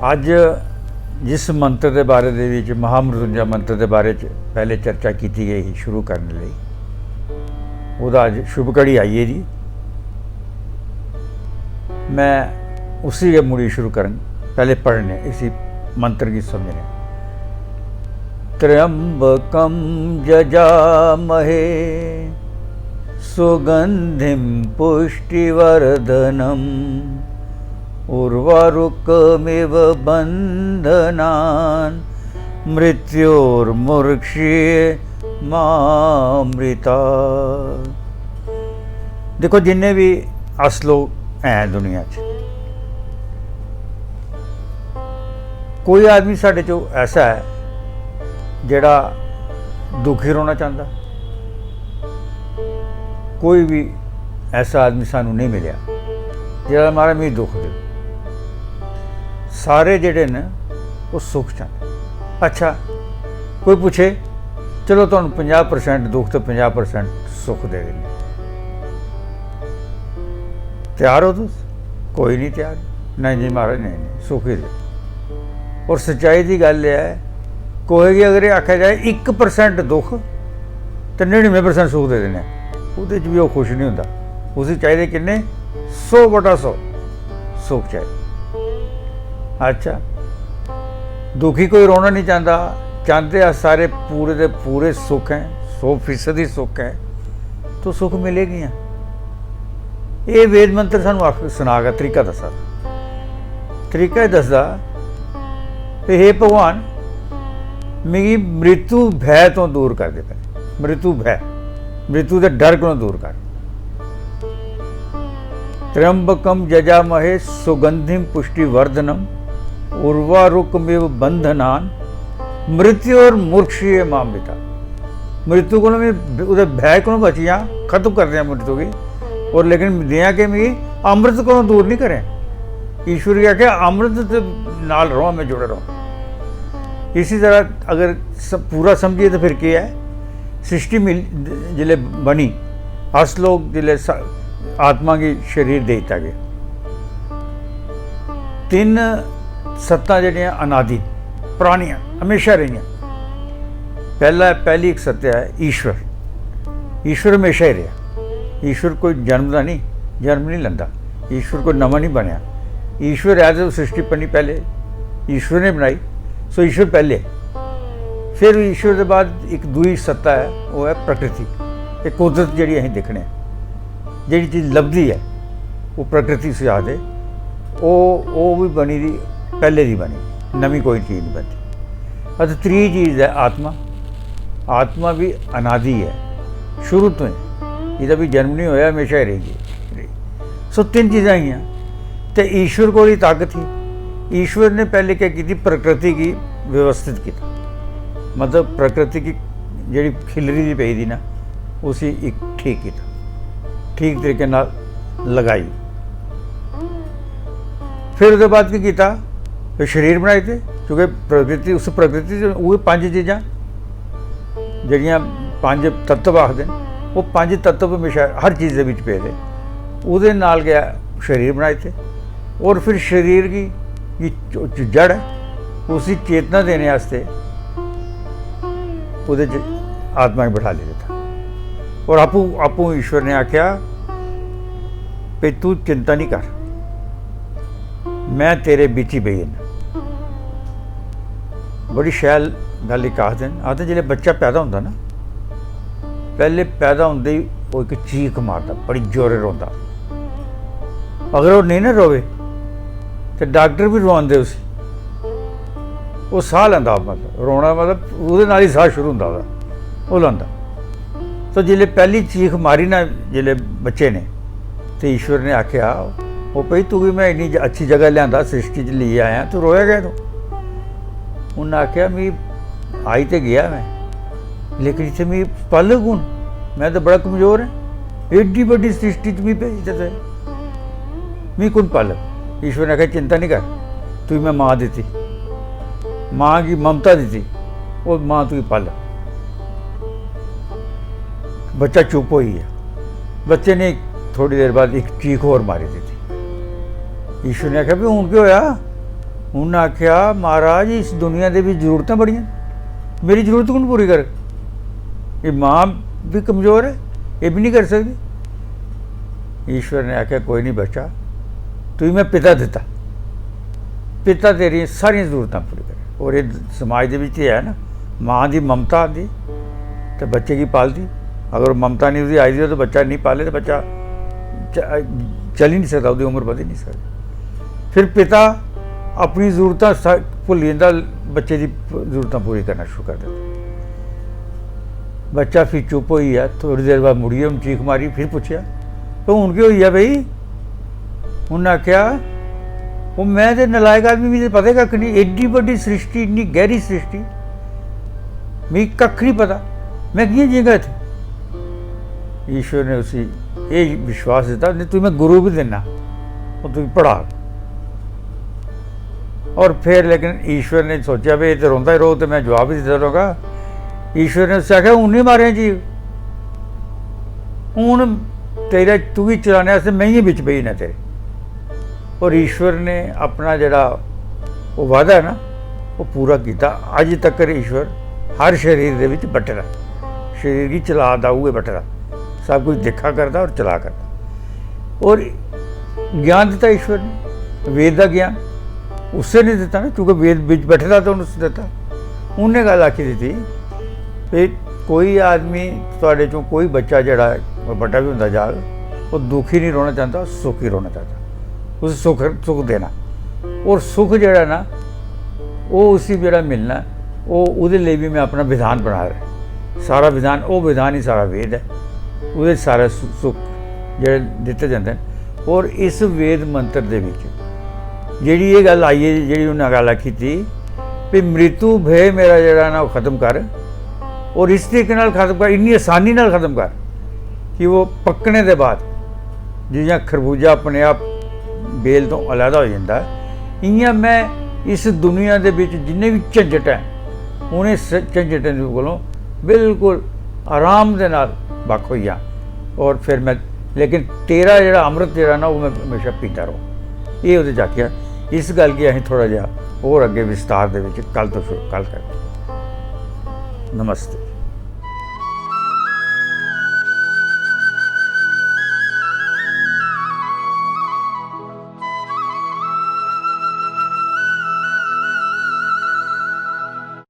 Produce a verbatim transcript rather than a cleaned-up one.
अज्ज जिस मंत्र दे बारे दे विच, महामृत्युंजय मंत्र दे बारे च पैह्ले चर्चा कीती गई ही शुरू करने लेई, ओह्दा अज्ज शुभ घड़ी आई गेदी। मैं उसी गै मुड़ी शुरू करङ। पैह्ले पढ़ने इसी मंत्र गी समझने। त्र्यंबकम जजामहे सुगंधिम पुष्टिवर्धनम उर्वारुकमिव बंधनान मृत्योर्मुक्षीय मामृता। देखो, जिन्ने भी अस लोग हैं दुनिया च, कोई आदमी साढ़े चो ऐसा ऐ जेह्ड़ा दुखी रौह्ना चांह्दा? कोई बी ऐसा आदमी सानू नहीं मिलेआ जेह्ड़ा, "महाराज, मिगी दुख दे।" सारे जेह्ड़े न, ओह् सुख चांह्दे। अच्छा, कोई पुच्छे, "चलो, तुहानू पंजाह् परसेंट दुख ते पंजाह् परसेंट सुख दे दिन्ने, त्यार हो तुस?" कोई नहीं त्यार। "नहीं जी महाराज, नहीं, नहीं, सुख ही दे।" और सच्चाई दी गल्ल एह् ऐ, कोहे गी अगर एह् आखेआ जाए इक परसेंट दुख ते नड़िनुए परसेंट सुख दे दिन्ने आं, ओह्दे च बी ओह् खुश निं होंदा। उसी चाहिदे किन्ने? सौ बटा सौ सुख चाहिदे। अच्छा, दुखी कोई रौह्ना निं चांह्दा, चांह्दे अस सारे पूरे दे पूरे सुख ऐ, सौ फीसदी सुख ऐ, तो सुख मिले कि'यां? एह् वेद मंत्र सानू आख-, सनाग, तरीका दस्सा दा। तरीका एह् दसदा, "हे भगवान, मिगी मृत्यु भय तो दूर कर दे, पैह्ले मृत्यु भय, मृत्यु दे डर कोला दूर कर।" त्र्यंबकम जजामहे सुगंधिम पुष्टिवर्धनम उर्वारुकमिव बंधनान मृत्योर्मुक्षीय मामृता। मृत्यु कोला भी, ओह्दे भय कोला बची जां, खत्म कर दें मृत्यु गी। और लेकिन देआं कि मिगी अमृत कोला दूर नहीं करें। ईश्वर गी आखेआ, "अमृत दे नाल रौह्, में जुड़े रौह्।" इसी तरह अगर स-, पूरा समझिए तो फिर केह् ऐ? सृष्टि मिल-, जिसलै बनी, अस लोग जिसलै स-, आत्मा गी शरीर दे दित्ता गेआ, तिन्न सत्तां जेह्ड़ियां अनादि, परानियां, हमेशा रेहियां। पैह्ला, पैह्ली इक सत्य ऐ ईश्वर। ईश्वर हमेशा ही रेहा। ईश्वर कोई जन्म दा नहीं, जन्म नहीं लैंदा। ईश्वर कोई नमां नहीं बनेआ। ईश्वर ऐ ते सृष्टि बनी पैह्ले, ईश्वर ने बनाई, सो ईश्वर पैह्ले। फिर ईश्वर दे बाद इक दूई सत्ता ऐ, ओह् ऐ प्रकृति। एह् कुदरत जेह्ड़ी असीं दिक्खने आं, जेह्ड़ी चीज लभदी ऐ, ओह् प्रकृति उसी आखदे। ओह्, ओह् बी बनी दी, पैह्ले दी बनी दी, नमीं कोई चीज नहीं बनदी। ते त्री चीज ऐ आत्मा। आत्मा बी अनादि ऐ, शुरू तो ही, एह्दा बी जन्म नहीं होया, हमेशा ही रेही ऐ। सो तिन्न चीजां हियां। ते ईश्वर कोल ही ताकत ही। ईश्वर ने पैह्ले केह् कीती? प्रकृति गी व्यवस्थित कीता, मतलब प्रकृति गी जेह्ड़ी खिल्लरी दी पेई दी ना, उसी इक ठीक कीता, ठीक तरीके नाल लगाई। फिर ओह्दे बाद केह् कीता? फिर शरीर बनाई दित्ते, क्योंकि प्रकृति, उस प्रकृति च उ'ऐ पंज चीजां जेह्ड़ियां पंज तत्व आखदे न, ओह् पंज तत्व म्हेशा हर चीज दे बिच पेदे। ओह्दे नाल गै शरीर बनाई दित्ते। और फिर शरीर गी, गी च-, च-, जड़ ऐ, उसी चेतना देने आस्तै ओह्दे च आत्मा गी बठाली दित्ता। और आपूं, आपूं ईश्वर ने आखेआ, "भई तू चिंता निं कर, में तेरे बिच ही बेही जन्ना।" बड़ी शैल गल्ल इक आखदे न, आखदे जिसलै बच्चा पैदा होंदा ना, पैह्ले पैदा होंदे ही ओह् इक चीख मारदा, बड़ी जोरे रोंदा। अगर ओह् नेईं ना रोवे, ते डाक्टर बी रोआंदे उसी। ओह् साह् लैंदा, मतलब, रोना, मतलब, ओह्दे नाल ही साह् शुरू होंदा ओह्दा, ओह् लांदा। तो जिसलै पैह्ली चीख मारी ना, जिसलै बच्चे ने, ते ईश्वर ने आखेआ, "ओ भाई, तुगी में इन्नी ज-, अच्छी जगह लेआंदा, सृष्टि च लेइयै आया, तू रोया कैं तू?" उन्नै आखेआ, "मी आई ते गेआ में, लेकिन इत्थै मी पालग कु'न? में ते बड़ा कमजोर ऐं। एड्डी बड्डी सृष्टि च मी भेजी ते तुसें, मी कु'न पालग?" ईश्वर ने आखेआ, "चिंता निं कर, तुगी में मां दित्ती, मां गी ममता दित्ती, ओह् मां तुगी पालग।" बच्चा चुप होई गेआ। बच्चे ने थोड़ी देर बाद इक चीख होर मारी दित्ती। यीशु ने आखेआ, "भी हून केह् होया? उन्नै आखेआ, "महाराज, इस दुनिया दे बिच जरूरतां बड़ियां न, मेरी जरूरत कु'न पूरी करग? एह् मां बी कमजोर ऐ, एह् बी निं करी सकदी।" ईश्वर ने आखेआ, "कोई निं बच्चा, तुगी में पिता दित्ता, पिता तेरियां सारियां जरूरतां पूरी करे।" और एह् समाज दे बिच ते है ना, मां दी ममता आंदी ते बच्चे गी पालदी। अगर ओह् ममता निं उसी आई दी होऐ ते बच्चा निं पाले ते बच्चा च-, चली निं सकदा, ओह्दी उम्र बधी निं सकदी। फिर पिता अपनी जरूरतां सा-, भुल्ली जंदा, बच्चे दी जरूरतां पूरी करना शुरू कर दिंदा। बच्चा फ्ही चुप होई गेआ, थोड़ी देर बाद मुड़ियै उन्न चीख मारी, फिर पुच्छेआ, "तो हून केह् होई गेआ भई?" उन्नै आखेआ, "ओह् में ते नलायक आदमी, मिगी ते पता गै कक्ख निं, एड्डी बड्डी सृष्टि, इन्नी गैह्री सृष्टि, मिगी कक्ख निं पता, में कि'यां जीगा इत्थै?" ईश्वर ने उसी एह् विश्वास दित्ता, "नहीं, तुगी में गुरु बी दिन्ना, ओह् तुगी पढ़ाग।" और फिर लेकिन ईश्वर ने सोचेआ, "भाई, एह् ते रोंदा ही रौह्ग ते में जवाब बी दिंदा रौह्गा।" ईश्वर ने उसी आखेआ, "हून निं मारेआं जी, हून तेरे, तुगी चलाने आस्तै में ही बिच बेही ना तेरे।" और ईश्वर ने अपना जेह्ड़ा ओह् वादा ऐ ना, ओह् पूरा कीता। अज्ज तक्कर ईश्वर हर शरीर दे बिच बट्टे दा, शरीर गी चला दा उ'ऐ बट्टे दा, सब कुछ दिक्खा करदा और चला करदा। और ज्ञान दित्ता ईश्वर ने, वेद दा ज्ञान उससे ने दित्ता ना, क्योंकि वेद बिच बैठे दा ते उन्नै उसी दित्ता। उन्नै गल्ल आखी दित्ती कि कोई आदमी, थुआढ़े चों कोई बच्चा जेह्ड़ा ऐ, ओह् बड्डा बी होंदा जाग, ओह् दुखी निं रौह्ना चांह्दा, सुखी रौह्ना चांह्दा। उसी सुख, सुख देना। और सुख जेह्ड़ा ना, ओह् उसी जेह्ड़ा मिलना ऐ, ओह्, ओह्दे लेई बी में अपना विधान बना दा ऐ। सारा विधान, ओह् विधान ही सारा वेद ऐ। ओह्दे च सारा सु-, सुख जेह्ड़े दित्ते जंदे न। और इस वेद मंत्र दे बिच जेह्ड़ी एह् गल्ल आई ऐ, जेह्ड़ी उन्नै गल्ल आखी थी, "भी मृत्यु भय मेरा जेह्ड़ा ना, ओह् खत्म कर, और इस तरीके नाल खत्म कर, इन्नी आसानी नाल खत्म कर कि ओह् पक्कने दे बाद जि'यां खरबूजा अपने आप बेल तो अलहदा होई जंदा ऐ, इ'यां में इस दुनिया दे बिच जिन्ने बी झंझट ऐ, उ'नें स-, झंझटें दे कोलों बिल्कुल आराम दे नाल बक्ख होई जां। और फिर में, लेकिन तेरा जेह्ड़ा अमृत जेह्ड़ा ना, ओह् में म्हेशा पींदा र'वां।" एह् ओह्दे च आखेआ। इस गल्ल गी असें थोह्ड़ा जेहा होर अग्गें विस्तार दे बिच कल तो शुरू, कल करगे। नमस्ते।